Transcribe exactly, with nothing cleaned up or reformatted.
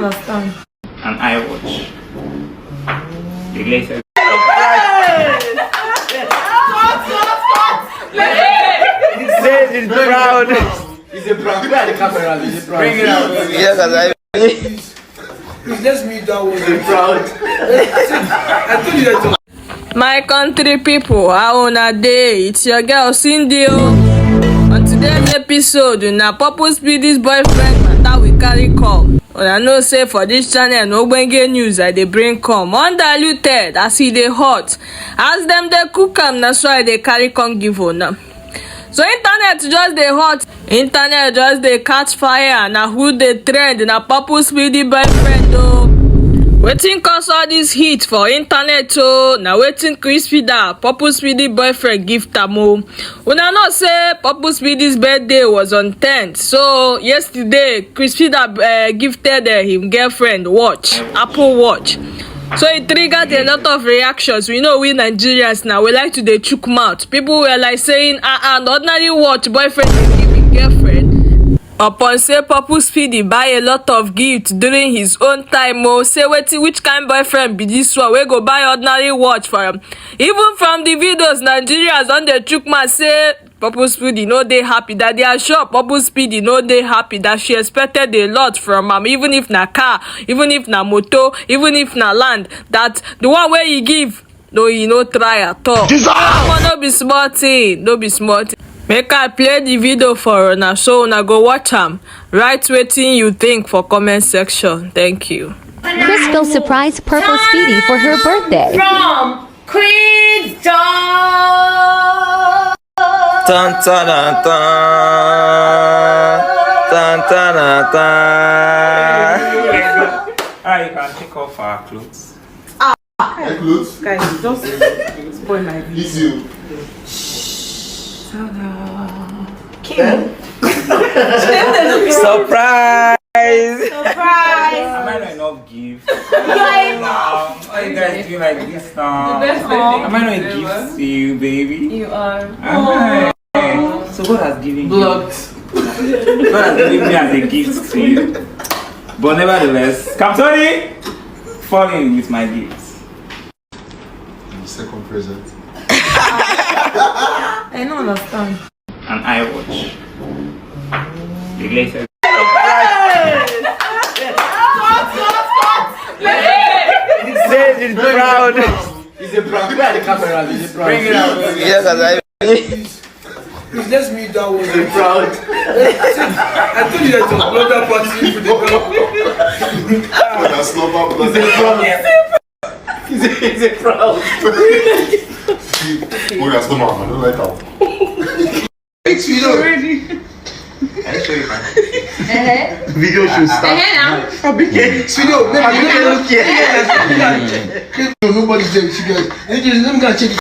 Understand. An iWatch. The latest. Say it's proud. It's a prank. Where are the cameras? It's a prank. Bring it out. Yes, as I. Please, let's mute that one. It's a prank. I told you that. My country people, how una dey? It's your girl Cindy o. On today's episode, na Purple Speedy's boyfriend matter we carry come. Una know say for this channel, na ogbonge news I dey bring come. Undiluted, as e dey hot. As dem dey cook am, na so I dey carry come give una. So internet just dey hot, internet just dey catch fire, na who dey trend? Na Purple Speedy boyfriend o. Wetin cause all this heat for internet o? Na wetin Chris Fida, Purple Speedy boyfriend, gift am o. Una know say Purple Speedy's birthday was on tenth, so yesterday Chris Fida uh, gifted uh, him girlfriend watch, Apple Watch. So it triggered a lot of reactions. We know we Nigerians now, we like to dey chook mouth. People were like saying, ah, an ordinary watch boyfriend dey give him girlfriend. Upon say Purple Speedy buy a lot of gifts during his own time o, say wetin, which kind boyfriend be this one wey go buy ordinary watch for am? Even from the videos, Nigerians don dey chook mouth say Purple Speedy no dey happy, that they are sure Purple Speedy no dey happy, that she expected a lot from am, even if na car, even if na motor, even if na land, that the one wey he give, no, he no try at all. Omo, no be small thing, no be small thing. Make I play the video for una so una go watch am. Write wetin you think for comment section. Thank you. Crystal surprised Purple Speedy for her birthday. From Queen's Door. Tan tan tan tan tan tan tan. Alright, you can take off our clothes. Clothes. Guys, just spoil my video. Easy. King. Surprise! Surprise. Am I not enough gifts? Like, Um, why you guys do like this now? Best birthday Am I not a gift ever. Gift to you, baby? You are. Am I? So God has given you. Blocked. God has given me as a gift to you. But nevertheless, Kamtoni, fall in with my gifts. The second present. I don't understand. An iWatch. The latest. Say it's proud. It's a prank. Where are the cameras? It's a prank. Bring it out. Yes, as I. Please, let's mute that one. It's a prank. I told you that the blood party for the That's not bad. It's a prank. It's a, it's a prank. Oh, that's not mad. I don't like that. Fix video. Are you sure you can? Video should start. Hey, now. Fix video. Make me look here. Nobody's there. You guys. Let me go and check it.